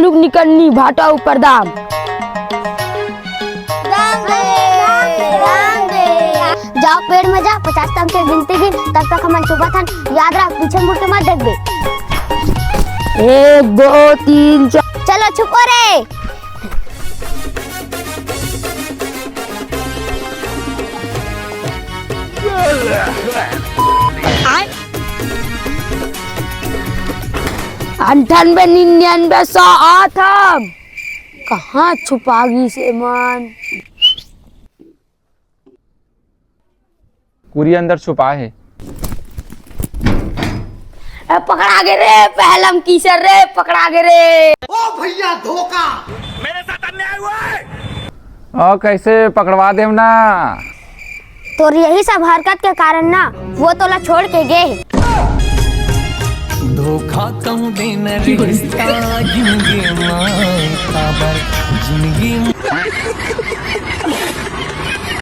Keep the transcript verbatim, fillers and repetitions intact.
नुक निकन्नी भाटा ऊपर दाम। जाओ पेड़ में जा, पचास तक के गिनती गिन, तब तक हमन छुपत हन। याद रख, पीछे मुड़ के मत देखबे। एक, दो, तीन, चार। चलो छुपो रे। अंठानबे, निन्यानबे, सौ आत हन। कहाँ छुपा गिस ए मन? कुरी अंदर छुपा हे। ए, पकड़ा गे रे, पहलम कीसर रे, पकड़ा गे रे। ओ भैया, धोखा। मेरे साथ अन्याय हुआ है। अउ कइसे पकड़वा देव ना? तोर यही सब हरकत के कारण ना वो तोला छोड़ के गे हे। धोखा कहूँ देना रिश्ता जिंदगी माय काबर जिंदगी